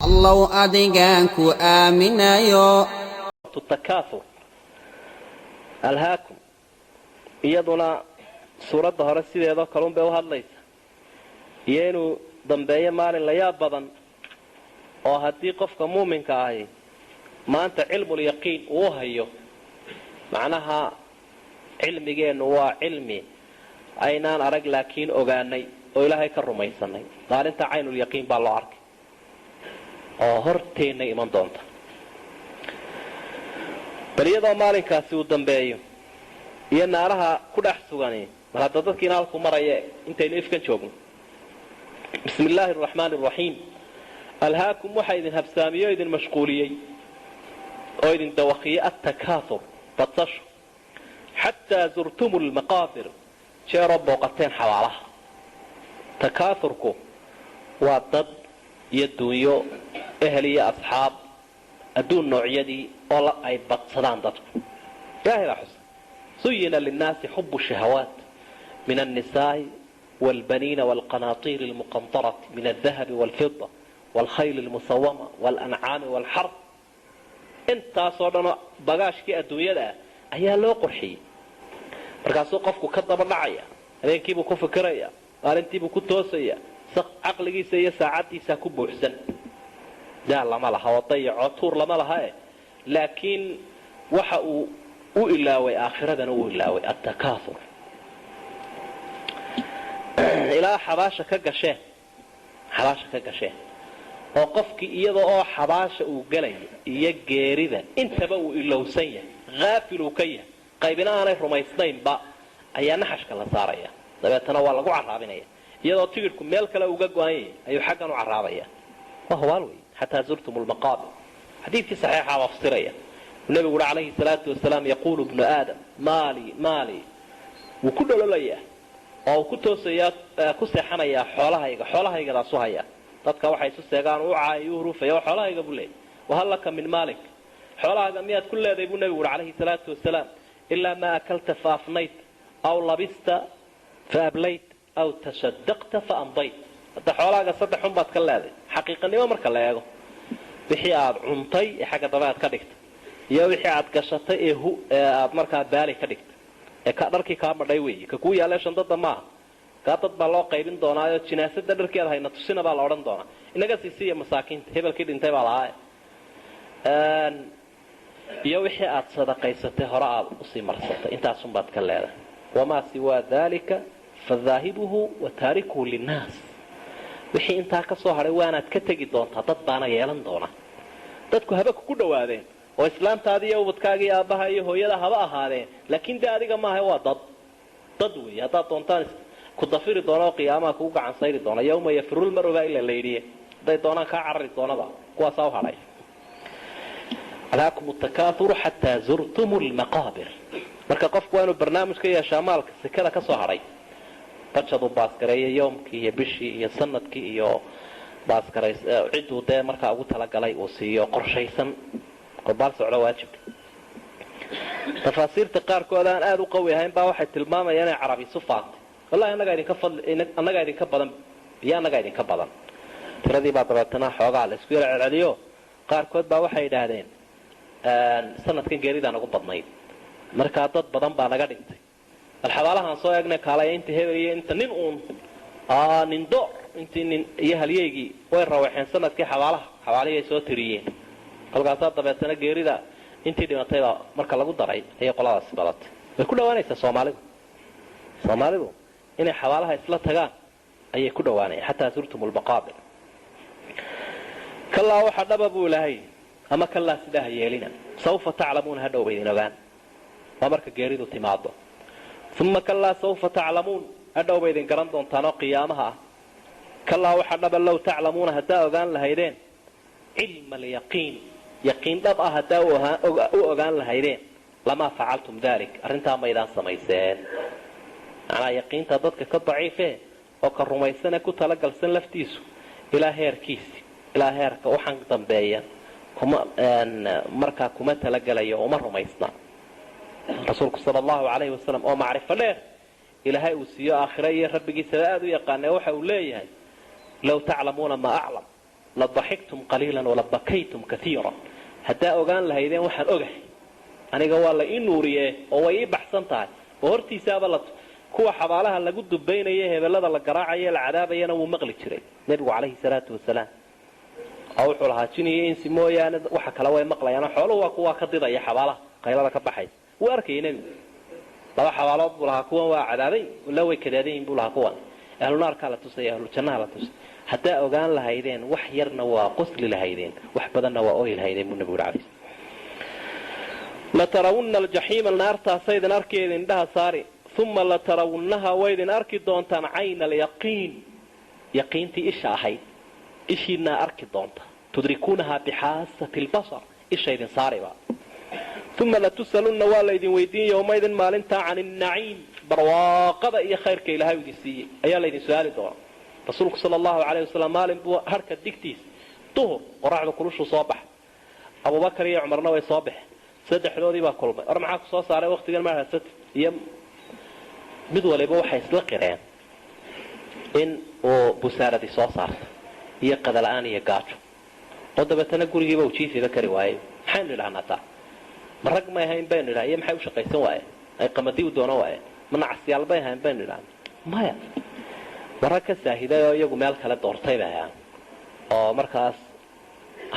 Allow adigaan ku aaminayo. Takaathur alhaakum, iyaduna suuradda hore sideedoo kalun bay u hadlaysa, iyo inuu dambeeyo maalin la yaab badan oo haddii qofka muuminka ahi maanta cilmulyaqiin uu hayo. Macnaha cilmigeennu waa cilmi aynaan arag laakiin ogaanay oo Ilaahay ka rumaysanay. Maalinta caynulyaqiin baa loo arkay oo horteenna iman doonta. Bal iyadoo maalinkaasi uu dambeeyo iyo naaraha ku dhex sugani, mar hadda dadkiina halku maraya intaynu ifkan joogno. Bismi illaahi araxmaani araxiim. Alhaakum, waxaa idin habsaamiyey o idin mashquuliyey oo idin dawakiyey, attakaathur, badsasho, xataa zurtumu lmaqaabir, jeeroo booqateen xabaalaha. Takaathurku waa dad iyo duunyo, ehel iyo asxaab, adduun noocyadii oo ay badsadaan dadku. Ilahay baa xusa: zuyina linnaasi xubu shahawaat min annisaai wاlbaniina wاlqanaatiiri اlmuqantarati min aldahabi wاlfida wاlkhayl اlmusawama wاlancaami wاlxarb. Intaasoo dhanoo bagaashkii adduunyada ah ayaa loo qurxiyey. Markaasuu qofku ka daba dhacaya, habeenkiibuu ku fikiraya, maalintiibuu ku toosaya, caqligiisa iyo saacaddiisaa ku buuxsan. Daal lama laha oo dayacoo tuur lama laha e, laakiin waxa uu u ilaaway aakhiradana u ilaaway. Attakaathur ilaa xabaasha ka gasheen, xabaasha ka gasheen, oo qofkii iyada oo xabaasha uu gelayo iyo geerida intaba uu ilowsan yahay, haafil uu ka yahay, qaybina aanay rumaysnaynba, ayaa naxashka la saaraya. Dabeetana waa lagu caraabinaya. Iyadoo tigidhku meel kale uga go-an yahay ayuu xaggan u caraabaya. Waa hubaal wey. Xataa zurtum lmaqaabir, xadiidkii saxiixa baa fasiraya. Nabigu uhi calayhi salaatu wasalaam: yaquulu bnu aadam maali maali. Wuu ku dhololayaa oo uu ku toosayaa, ku seexanayaa, xoolahayga, xoolahaygadaasu hayaa. Dadka waxay isu seegaan u caay u hurufaya, waa xoolahayga buu leeyay. Wahal laka min maalik, xoolahaaga miyaad ku leedahay, buu nabigu uhi calayhi salaatu wasalaam, ilaa maa akalta fa afnayt, aw labista fa ablayt, aw tasadaqta fa amdayt. Hadda xoolahaaga saddex un baad ka leeday xaqiiqanimo marka la eego: wixii aad cuntay ee xagga dambe aad ka dhigtay, iyo wixii aad gashatay ee ee aad markaa baali ka dhigtay, ee ka dharkii kaa madhay weeye. Ka kuu yaalee shandada maaha. Kaa dad baa loo qaybin doonaayo, jinaasada dharkeeda hayna tusina baa la odhan doonaa, inaga siisiiya masaakiinta, hebelkii dhintay baa lahaa. Iyo wixii aad sadaqaysatay, hore aad usii marsatay, intaasunbaad ka leedahay. Wamaa siwaa dalika fadaahibuhu wa taarikuhu linnaas. Wixii intaa ka soo hadhay waanaad ka tegi doontaa, dad baana yeelan doona. Dadku haba kugu dhawaadeen oo islaamtaadi iyo ubadkaaga iyo aabbaha iyo hooyada haba ahaadeen, laakiin dee adiga maaha, waa dad, dad wey. Haddaad doontaan ku dafiri doona oo qiyaamaha kugu gacan sayri doona. Yawma yafiru lmaru baa ila la yidhi, hadday doonaan kaa carari doonaba, kuwaasaa u hadhay. Alhaakum takaathuru xataa zurtum lmaqaabir. Marka qofku waa inuu barnaamij ka yeeshaa maalka sekada ka soo hadhay, bajadu baaskareeya yoomkii iyo bishii iyo sanadkii iyo baaskarays cidduu dee markaa ugu talagalay uu siiyo, qorshaysan oo baal socdo waajibka. Tafaasiirta qaarkood aan aada u qawi ahayn baa waxay tilmaamayaan inay carabi isu faantay: wallahi annagaa idinka fadli, annagaa idinka badan biyo, annagaa idinka badan. Tiradii baa dabeetana xoogaa la isku yara celceliyo. Qaarkood baa waxay idhaahdeen sanadkan geeridaa nagu badnayd, markaa dad badan baa naga dhintay. Bal xabaalahaan soo eegnay, kaalaya, inta hebel iyo inta nin uun nin door intii nin iyo halyeygii way rawaxeen sanadkii xabaalaha, xabaalihii ay soo tiriyeen. Kolkaasaa dabeetana geerida intii dhimatayba marka lagu daray ayay qoladaasi badatay. Way ku dhawaanaysaa soomaalidu, soomaalidu inay xabaalaha isla tagaan ayay ku dhawaanayaan. Xataa zurtum lmaqaabir. Kalaa, waxa dhaba buu ilaahay, ama kalaa, sidaa ha yeelina. Sawfa taclamuuna, hadhow ba idin ogaan, waa marka geeridu timaado. Uma kalaa sawfa taclamuun, hadhow ba idin garan doontaan oo qiyaamaha ah. Kalaa, waxa dhaba, low taclamuuna, haddaa ogaan lahaydeen, cilma alyaqiin, yaqiin dhab ah haddaa u ogaan lahaydeen, lamaa facaltum dalik, arrintaa maydaan samayseen. Macnaa yaqiinta dadka ka daciife oo ka rumaysane ku talagalsan laftiisu ilaa heerkiisi, ilaa heerka waxaan dambeeya kuma markaa kuma talagelayo, uma rumaysna. Rasuulku sala allahu calayhi wasalam oo macrifo dheer Ilaahay uu siiyo, aakhiro iyo rabbigiisaba aada u yaqaane, waxa uu leeyahay: low taclamuuna maa aclam. La daxiktum qaliilan wala bakaytum kaiira. Haddaa ogaan lahaydeen waxaan ogahay aniga, waa la ii nuuriye oo way ii baxsan tahay oo hortiisaaba la kuwa xabaalaha lagu dubaynayo, hebelada la garaacayo, la cadaabayana wuu maqli jiray nebigu calayhi salaatu wasalaam, oo wuxuu lahaa jin iyo insi mooyaane waxa kale way maqlayaan. Xooluhu waa kuwaa ka didaya xabaalaha qaylada ka baxaysa. Wuu arkayay nebigu. Laba xabaalood buu lahaa, kuwan waa cadaabay la way kadaadayin buu lahaa, kuwan ahlunaarkaa la tusaya, ahlujannaha la tusay. Haddaa ogaan lahaydeen wax yarna waa qosli lahaydeen, wax badanna waa ooyi lahaydeen, buu nebigu yuri alay. Latarawunna aljaxiima, naartaasaydin arkeeda indhaha saari. Uma latarawunnaha, waydin arki doontaan, cayna alyaqiin, yaqiintii isha ahayd, ishiinaa arki doonta, tudrikuunahaa bixaasati lbasar, ishaydin saariba. Uma latusalunna, waa laydin weydiin, yowmaydin, maalintaa, can innaciim, barwaaqada iyo khayrka ilahay idin siiyey ayaa laydin su-aali doona. Rasuulku sala allahu calayh wasalam maalin buu harka digtiisa duhur qoraxda kulushuu soo baxa. Abubakar iyo Cumarna way soo baxeen. Saddexdoodii baa kulmay. Or maxaa ku soo saaray waqtigan mahadsat? Iyo mid waliba waxay isla qireen in uu busaaradii soo saarta iyo qadala-aan iyo gaajo, oo dabeetana gurigiiba uu jiifiba kari waayey. Maxaynu idhahnaa taa? Ma rag may ahayn baynu idhaha? Iyo maxay u shaqaysan waayeen ay qamadii u doonan waayeen? Ma nacasyaal bay ahayn baynu idhahna? Maya, ma rag ka saahiday oo iyagu meel kale doortay bay ahaan, oo markaas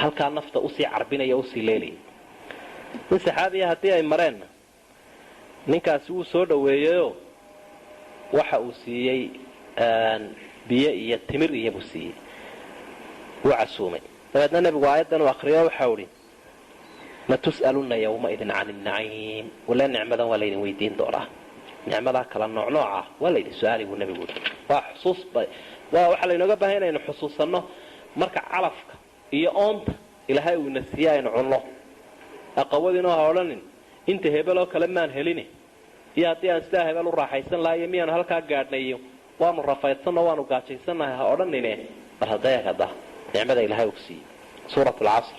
halkaa nafta usii carbinaya, usii leelaya. Nin saxaabiya haddii ay mareenna, ninkaasi wuu soo dhaweeyeyoo waxa uu siiyey biyo iyo timir iyo buu siiyey, wuu casuumay. Dabeedna nebigu aayaddan uu akriyo, waxau idhi: latus'alunna yawmaidin can innaciim. Wala nicmadan waa laydin weydiin doonaa, nicmadaa kala nooc nooca waa laydin su-aali, buu nebigu yidhi. Waa xusuus, waa waxaa laynooga bahay inaynu xusuusanno marka calafka iyo oonta ilaahay uu ina siiye aynu cunno. Aqawadinoo ha odhanin inta hebel oo kale maan helini, iyo haddii aan sidaa hebel u raaxaysan laha, iyo miyaanu halkaa gaadhnayo, waanu rafaydsanno, waanu gaajaysannahay, ha odhanine. Bal hadda eeg hadda nicmada ilahay uu siiyey. Suurat alcasr.